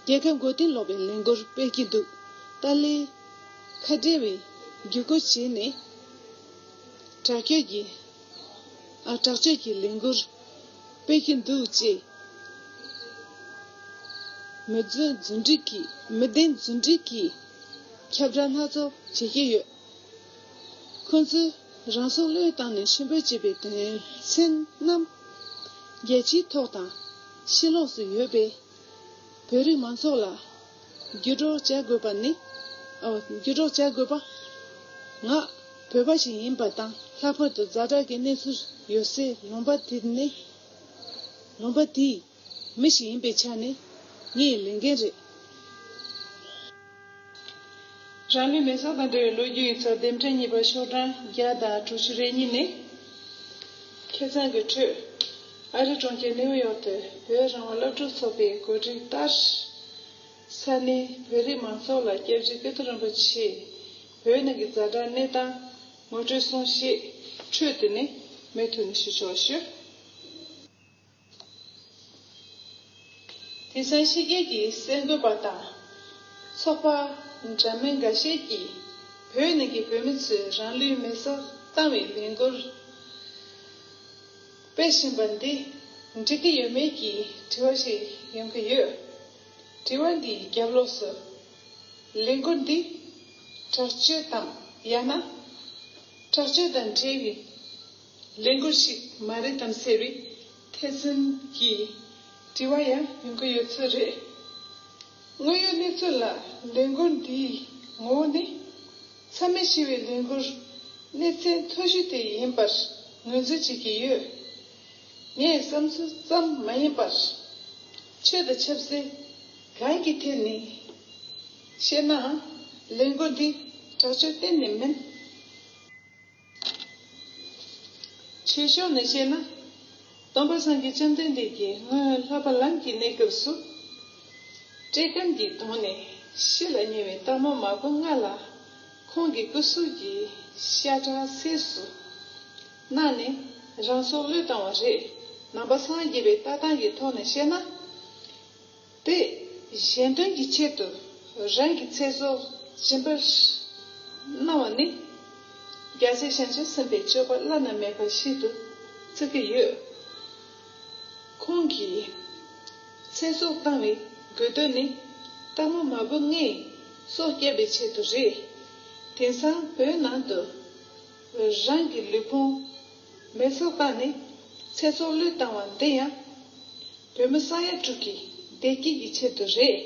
རྒྱལ་ཁབ་མགོ་རྟིང་སློག་པའི་ལས་འགུལ་སྤེལ་གྱི་འདུག་ཏཱ་ལའི་ཁ་བྲལ་བའི་བརྒྱུད་སྐུར་བྱས་ནས། དྲག་སྤྱོད་ཀྱི་ཨ་དྲག་སྤྱོད་ཀྱི་ལས་འགུལ་སྤེལ་གྱི་འདུག་ཅེས་མི་བདེན་རྫུན་སྒྲིག་གི་མི་བདེན་རྫུན་སྒྲིག་གི་ཁྱབ་བསྒྲགས་སྣ་ཚོགས་བྱེད་ཀྱི་ཡོད། ཁོང་ཚོས་རང་སྲོག་བློས་བཏང་ནས་གཤིན་པོ་བྱེད་པའི་དོན་ཚན་རྣམས་རྒྱལ་སྤྱིའི་ཐོག་དང་ཕྱི་ལོགས་སུ་ཡོད་པའི་བོད་རིགས་མང་ཚོགས་ལ་བརྒྱུད་སྒྲོག་བྱ་དགོས་པ་ནི། ཨོ། བརྒྱུད་སྒྲོག་བྱ་དགོས་པ། ང་བོད་པ་ཞིག་ཡིན་པ་དང་། ལྷག་པར་དུ་ཛ་དྲག་གི་གནས་ཚུལ་ཡོད་སའི་ལུང་པ་དེ་ནི། ལུང་པ་དེའི་མི་ཞིག་ཡིན་པའི་ཆ་ནས་ངའི་ལས་འགན་རེད། རང་ལུས་མེ་སྲེག་དང་འབྲེལ་བའི་ལོ་རྒྱུས་ཡིག་ཚགས་འདེམས་ཁྲལ་གཉིས་པ་ཤོག་གྲངས་བརྒྱ་དང་དྲུག་ཅུ་རེ་གཉིས་ནི། ཁེ་བཟང་གི་ཁྲོད། ཨ་རི་གྲོང་ཁྱེར་ནེའུ་ཡོག་ཏུ་བོད་རང་དབང་སློབ་ཕྲུག་ཚོགས་པའི་གོ་སྒྲིག་ལྟར། ས་གནས་བོད་རིགས་མང་ཚོགས་ལ་སྐྱབས་རྗེ་ཀིརྟི་རིན་པོ་ཆེས་བོད་ནང་གི་ཛ་དྲག་གནས་སྟངས་ངོ་སྤྲོད་གསུང་བཤད་ཁྲོད་དུ་ནས་མུ་མཐུད་ནས་ཞུ་ཆོག་ཞུ། དེང་སང་ཕྱི་རྒྱལ་གྱི་གསར་འགོད་པ་དང་ཚོགས་པ་འདྲ་མིན་འགའ་ཤས་ཀྱིས་བོད་ནང་གི་བོད་མི་ཚོས་རང་ལུས་མེ་སྲེག་བཏང་བའི་ལས་འགུལ་སྤེལ་བཞིན་པ་འདི་འགྲིག་གི་ཡོད་མེད་ཀྱི་དྲི་བ་ཞིག་ཡོང་གི་ཡོད། དྲི་བ་འདིའི་རྒྱབ་ལོགས་སུ། ལས་འགུལ་འདི་དྲག་སྤྱོད་དམ་ཡང་ན་དྲག་སྤྱོད་དང་འབྲེལ་བའི་ལས་འགུལ་ཞིག་མ་རེད་དམ་ཟེར་བའི་ཐེ་ཚོམ་གྱི་དྲི་བ་ཡང་ཡོང་གི་ཡོད་ཚོད་རེད། དངོས་ཡོད་གནས་ཚུལ་ལ་ལས་འགུལ་འདིའི་ངོ་བོ་ནི། མཚམས་མེད་ཞི་བའི་ལས་འགུལ་གནས་ཚད་མཐོ་ཤོས་དེ་ཡིན་པར་ངོས་འཛིན་བྱེད་ཀྱི་ཡོད། ངའི་བསམ་ཚུལ་ཙམ་མ་ཡིན་པར། ཆོས་དང་ཆབ་སྲིད་གང་གི་ཐད་ནས་བཤད་ནའང་ལས་འགུལ་འདི་དྲག་སྤྱོད་གཏན་ནས་མིན། ཆོས་ཕྱོགས་ནས་བཤད་ན། སྟོན་པ་སངས་རྒྱས་བཅོམ་ལྡན་འདས་ཀྱིས་སྔོན་ལྷ་པ་ལམ་གྱི་གནས་སྐབས་སུ། བཀྲེས་སྐོམ་གྱིས་གདུངས་ནས་ཤི་ལ་ཉེ་བའི་སྟག་མོ་མ་བུ་ལྔ་ལ་ཁོང་གི་སྐུ་གཟུགས་ཀྱི་ཤ་ཁྲག་ཚོས་སུ་གནང་ནས་རང་སྲོག་བློས་བཏང་བ་རེད། ནང་པ་སངས་རྒྱས་པའི་ལྟ་སྟངས་ཀྱི་ཐོག་ནས་བཤད་ན། དེ་གཞན་དོན་གྱི་ཆེད་དུ་རང་གི་ཚེ་སྲོག་སྦྱིན་པར་གནང་བ་ནི། རྒྱལ་སྲས་བྱང་ཆུབ་སེམས་དཔའི་སྤྱོད་པ་བླ་ན་མེད་པ་ཞིག་ཏུ་བརྩི་གི་ཡོད། ཁོང་གིས་ཚེ་སྲོག་བཏང་བའི་དགོས་དོན་ནི། སྟག་མོ་མ་བུ་ལྔའི་སྲོག་སྐྱབས་པའི་ཆེད་དུ་རེད། དེང་སང་བོད་ནང་དུ་རང་གི་ལུས་ཕུང་མེ་སྲེག་བཏང་ནས་ཚེ་སྲོག་བློས་བཏང་བ་འདི་ཡང་། བོད་མི་ས་ཡ་དྲུག་གི་བདེ་སྐྱིད་ཀྱི་ཆེད་དུ་རེད།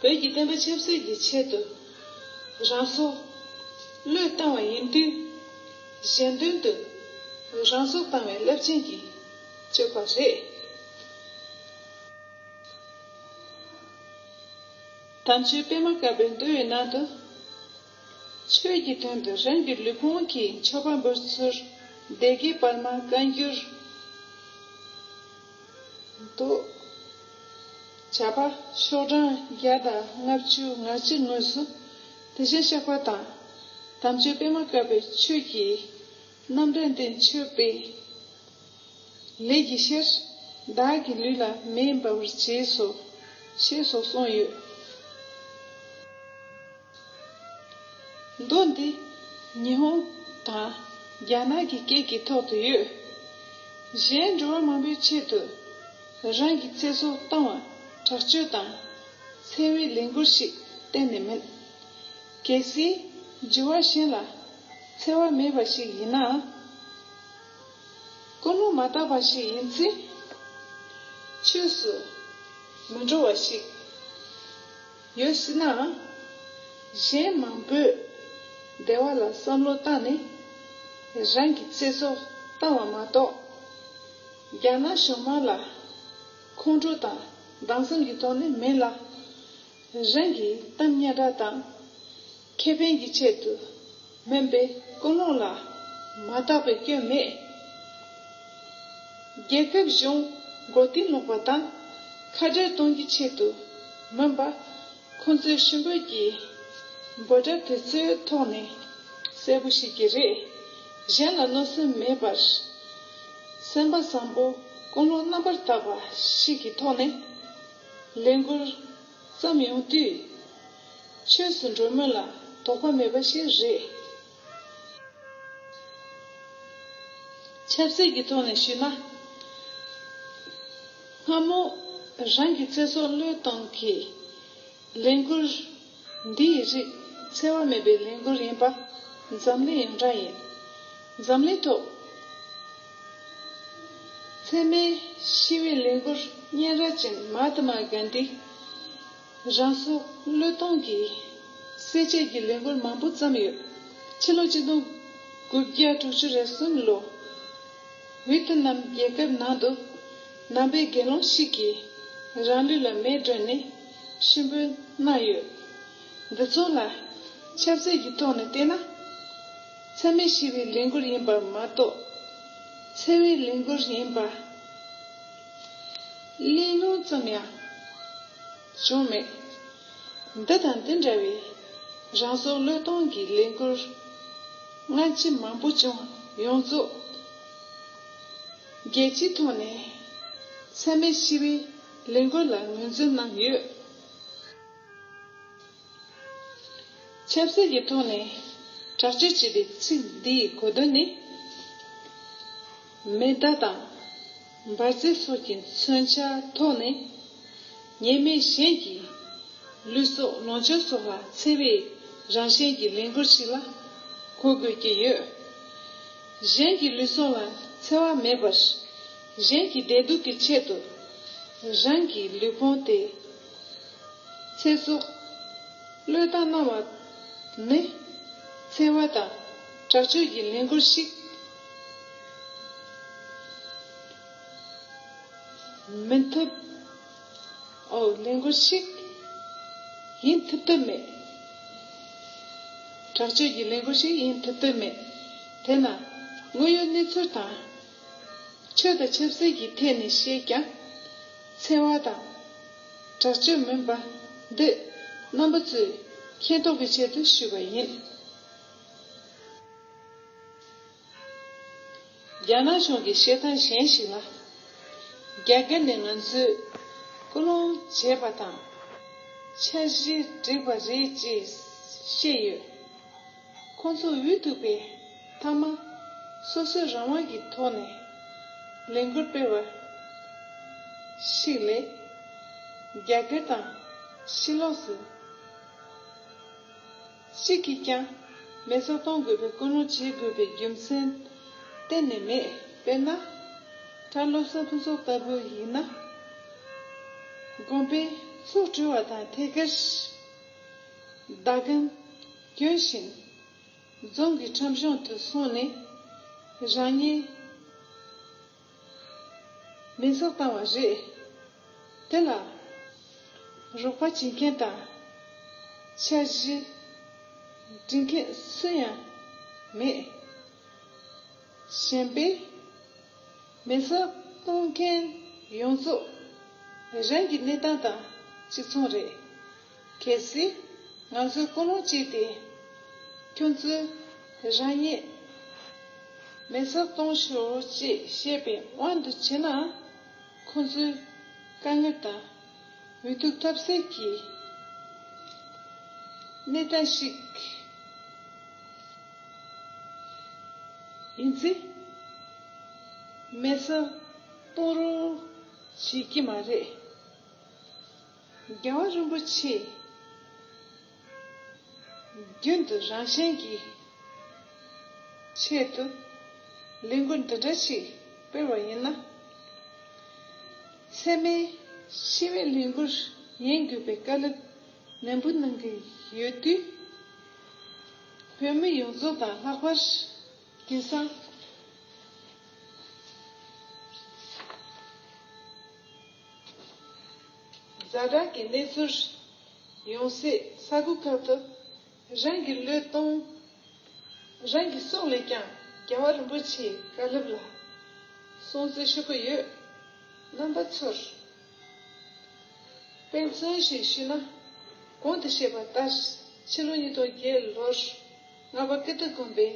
བོད་ཀྱི་བསྟན་པ་ཆབ་སྲིད་ཀྱི་ཆེད་དུ་རང་སྲོག་བློས་བཏང་བ་ཡིན་དུས། གཞན་དོན་དུ་རང་སྲོག་བཏང་བའི་རླབས་ཆེན་གྱི་སྤྱོད་པ་རེད། དམ་ཆོས་པད་མ་དཀར་པོའི་མདོའི་ནང་དུ། ཆོས་ཀྱི་དོན་དུ་རང་གི་ལུས་ཕུང་གི་མཆོད་པ་འབུལ་ཚུལ་སྡེ་དགེ་པར་མ་བཀའ་འགྱུར་དུ། བྱ་བ་ཤོག་གྲངས་བརྒྱ་དང་ལྔ་བཅུ་ང་གཅིག་ངོས་སུ་དེ་བཞིན་གཤེགས་པ་དང་། དམ་ཆོས་པད་མ་དཀར་པོའི་ཆོས་ཀྱི་རྣམ་གྲངས་དེ་མཆོད་པའི་ལས་ཀྱི་ཕྱིར། བདག་གི་ལུས་ལ་མེ་འབར་བར་བྱས་སོ། ཞེས་སོགས་གསུངས་ཡོད། མདོ་འདི་ཉི་ཧོང་དང་རྒྱ་ནག་གི་སྐད་ཀྱི་ཐོག་ཏུ་ཡོད། གཞན་འགྲོ་བ་མང་པོའི་ཆེད་དུ་རང་གི་ཚེ་སྲོག་བཏང་བ་དྲག་སྤྱོད་དང་འཚེ་བའི་ལས་འགུལ་ཞིག་གཏན་ནས་མིན། གལ་སྲིད་འགྱུར་བ་གཞན་ལ་འཚེ་བ་མེད་པ་ཞིག་ཡིན་ན། ཀུན་སློང་མ་དག་པ་ཞིག་ཡིན་ཚེ། ཆོས་སུ་མི་འགྲོ་བ་ཞིག་ཡོད་སྲིད་ནའང་། གཞན་མང་པོས་བདེ་བ་ལ་བསམ་བློ་བཏང་ནས་རང་གི་ཚེ་སྲོག་བཏང་བ་མ་གཏོགས། རྒྱ་ནག་གཞུང་དམངས་ལ་ཁོང་ཁྲོ་དང་སྡང་སེམས་ཀྱི་ཐོག་ནས་མིན་ལ། རང་གི་གཏམ་སྙན་གྲགས་དང་ཁེ་ཕན་གྱི་ཆེད་དུ་སྨན་པའི་ཀུན་སློང་ལ་མ་བརྟགས་པའི་སྐྱོན་མེད། རྒྱལ་ཁབ་གཞུང་མགོ་རྟིང་སློག་པ་དང་ཁ་བྲལ་གཏོང་རྒྱུའི་ཆེད་དུ་མིན་པ། ཁོང་ཚོའི་ཤུགས་འབོད་ཀྱི་འབོད་སྒྲ་དེ་ཚོའི་ཐོག་ནས་གསལ་པོ་ཤེས་ཀྱི་རེད། གཞན་ལ་གནོད་སེམས་མེད་པར། སེམས་པ་བཟང་པོ་ཀུན་སློང་རྣམ་པར་དག་པ་ཞིག་གི་ཐོག་ནས་ལས་འགུལ་བརྩམས་ཡོང་དུས། ཆོས་སུ་འགྲོ་མིན་ལ་དོགས་པ་མེད་པ་ཞིག་རེད། ཆབ་སྲིད་ཀྱི་ཐོག་ནས་ཞུས་ན། སྔ་མོ་རང་གི་ཚེ་སྲོག་བློས་གཏོང་གི་ལས་འགུལ་འདིའི་རིགས་འཚེ་བ་མེད་པའི་ལས་འགུལ་ཡིན་པ་འཛམ་གླིང་ཡོངས་གྲགས་ཡིན། འཛམ་གླིང་ཐོག་འཚེ་མེད་ཞི་བའི་ལས་འགུལ་སྙན་གྲགས་ཅན་མ་ཧཱ་ཏ་མ་གྷན་དྷི་རང་སྲོག་བློས་གཏོང་གི་བསད་རྗེས་ཀྱི་ལས་འགུལ་མང་པོ་བརྩམས་ཡོད། ཕྱི་ལོ་ཆིག་སྟོང་དགུ་བརྒྱ་དྲུག་ཅུ་རེ་གསུམ་ལོ། ཝི་ཏི་ནམ་རྒྱལ་ཁབ་ནང་དུ་ནང་པའི་དགེ་སློང་ཞིག་གིས་རང་ལུས་ལ་མེ་བསྒྲོན་ནས་ཤུགས་འབོད་གནང་ཡོད། འདི་ཚོ་ལ་ཆབ་སྲིད་ཀྱི་ཐོག་ནས་བལྟས་ན། འཚེ་མེད་ཞི་བའི་ལས་འགུལ་ཡིན་པ་མ་གཏོགས། འཚེ་བའི་ལས་འགུལ་ཡིན་པ་གླེང་སློང་ཙམ་ཡང་བྱུང་མེད། འདི་དང་འདི་འདྲ་བའི་རང་སྲོག་བློས་གཏོང་གི་ལས་འགུལ་སྔ་ཕྱི་མང་པོ་བྱུང་ཡོངས་རྫོགས། རྒྱལ་སྤྱིའི་ཐོག་ནས་འཚེ་མེད་ཞི་བའི་ལས་འགུལ་ལ་ངོས་འཛིན་གནང་ཡོད། ཆབ་སྲིད་ཀྱི་ཐོག་ནས་དྲག་སྤྱོད་བྱེད་པའི་ཚིག་འདིའི་གོ་དོན་ནི། མེ་མདའ་དང་འབར་རྫས་སོགས་ཀྱི་མཚོན་ཆ་ཐོགས་ནས་ཉེས་མེད་གཞན་གྱི་ལུས་སྲོག་ལོངས་སྤྱོད་སོགས་ལ་འཚེ་བའི་རང་བཞིན་གྱི་ལས་འགུལ་ཞིག་ལ་གོ་དགོས་ཀྱི་ཡོད། གཞན་གྱི་ལུས་སྲོག་ལ་འཚེ་བ་མེད་པར། གཞན་གྱི་བདེ་སྡུག་གི་ཆེད་དུ་རང་གི་ལུས་ཕུང་དེ་ཚེ་སྲོག་བློས་བཏང་གནང་བ་ནི་འཚེ་བ་དང་དྲག་སྤྱོད་ཀྱི་ལས་འགུལ་ཞིག་མི་ཐུབ། ཨོ་ལས་འགུལ་ཞིག་ཡིན་ཐུབ་ཐབས་མེད། དྲག་སྤྱོད་ཀྱི་ལས་འགུལ་ཞིག་ཡིན་ཐུབ་ཐབས་མེད། དེས་ན་དངོས་ཡོད་གནས་ཚུལ་དང་། ཆོས་དང་ཆབ་སྲིད་ཀྱི་ཐད་ནས་བཤད་ཀྱང་། འཚེ་བ་དང་། དྲག་སྤྱོད་མིན་པ་འདི་རྣམ་པ་ཚོས་མཁྱེན་རྟོགས་ཀྱི་ཆེད་དུ་ཞུས་པ་ཡིན། རྒྱ་ནག་གཞུང་གི་བཤད་སྟངས་གཞན་ཞིག་ལ། རྒྱ་གར་ནས་ང་ཚོས་ཀུན་སློང་བྱས་པ་དང་། འཆར་གཞི་བསྒྲིགས་པ་རེད་ཅེས་བཤད་ཡོད། ཁོང་ཚོ་འུ་ཐུག་པའི་མཐའ་མ་སོ་སོའི་རང་དབང་གི་ཐོག་ནས་ལས་འགུལ་སྤེལ་བ་ཞིག་ལས། རྒྱ་གར་དང་ཕྱི་ལོགས་སུ། གཅིག་གིས་ཀྱང་མེ་སྲེག་གཏོང་དགོས་པའི་ཀུན་སློང་བྱེད་དགོས་པའི་རྒྱུ་མཚན་གཏན་ནས་མེད། དཔེར་ན། གྲྭ་བློ་བཟང་ཕུན་ཚོགས་ལྟ་བུ་ཡིན་ན། དགོན་པའི་ཚོགས་གྲོལ་བ་དང་ཐད་ཀར་ཟླ་གམ་གྱོན་བཞིན་རྫོང་གི་ཁྲོམ་གཞུང་དུ་སོང་ནས་རང་ཉིད་མེ་སྲེག་བཏང་བ་རེད། དེ་ལ་རོགས་པ་བྱེད་མཁན་དང་འཆར་གཞི་སྒྲིག་མཁན་སུ་ཡང་མེད། གཞན་པས་མེ་སྲེག་གཏོང་མཁན་ཡོངས་རྫོགས་རང་གི་གནས་སྟངས་དང་གཅིག་མཚུངས་རེད། གལ་སྲིད་ང་ཚོས་ཀུན་སློང་བྱས་ཏེ་ཁྱོད་ཚོས་རང་ཉིད་མེ་སྲེག་གཏོང་ཤོག་ཅེས་བཤད་པའི་དབང་དུ་བྱས་ན། ཁོང་ཚོའི་དཀའ་ངལ་དང་འོས་ཐུག་ཐབས་ཟད་ཀྱི་གནས་སྟངས་ཤིག་ཡིན་ཚེ། མེ་སྲེག་གཏོང་རོགས་བྱེད་ཀྱི་མ་རེད། རྒྱལ་བ་རིན་པོ་ཆེས་རྒྱུན་དུ་རང་གཞན་གྱི་ཆེད་དུ་ལས་འགུལ་འདི་འདྲ་ཞིག་སྤེལ་བ་ཡིན་ན། ཚད་མེད་ཞི་བའི་ལས་འགུལ་ཡིན་དགོས་པའི་བཀའ་སློབ་ནན་པོ་གནང་གི་ཡོད་དུས། བོད་མི་ཡོངས་རྫོགས་དང་ལྷག་པར་དེང་སང་ཛ་དྲག་གི་གནས་ཚུལ་ཡོང་སའི་ས་ཁུལ་ཁག་ཏུ་རང་གི་བློས་གཏོང་། རང་གི་སྲོག་ལས་ཀྱང་རྒྱལ་བ་རིན་པོ་ཆེའི་བཀའ་སློབ་ལ་སྲུང་བརྩི་ཞུ་གི་ཡོད། རྣམ་པ་ཚོར་དཔེ་མཚོན་ཞིག་ཞུས་ན། གོང་དུ་བཤད་པ་ལྟར་ཕྱི་ལོ་ཉིས་སྟོང་བརྒྱད་ལོར་རྔ་པ་ཀིརྟི་དགོན་པའི་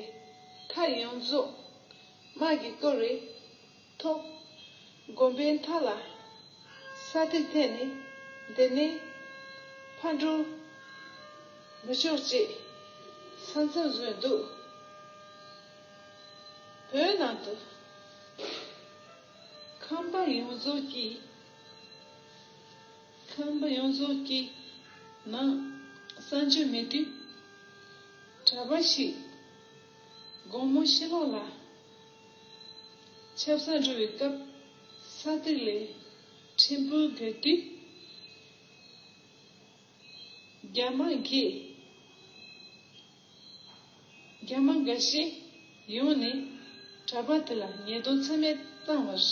མཐའ་ཡོངས་རྫོགས་དམག་གིས་བསྐོར་བའི་ཐོག་དགོན་པའི་མཐའ་ལ་ས་ཐིག་འཐེན་ནས་འདི་ནས་ཕར་འགྲོ་མི་ཆོག་ཅེས་ས་མཚམས་བཟོས་འདུག་བོད་ནང་དུ་ཁང་པ་ཡོངས་རྫོགས་ཀྱི་ཁང་པ་ཡོངས་རྫོགས་ཀྱི་ནང་གསང་སྤྱོད་མེད་དུས། གྲྭ་པ་ཞིག་དགོང་མོ་ཕྱི་ལོགས་ལ་ཆབ་གསང་འགྲོ་བའི་སྐབས་ས་ཐིག་ལས་ཕྲན་བུ་བརྒལ་དུས། རྒྱ་དམག་གིས་རྒྱ་དམག་འགའ་ཤས་ཡོང་ནས་གྲྭ་པ་དེ་ལ་ཉེས་རྡུང་ཚད་མེད་བཏང་བར།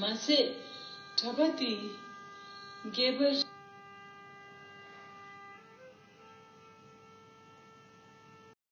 མ་ཟད་གྲྭ་པ་དེའི་སྒལ་པར།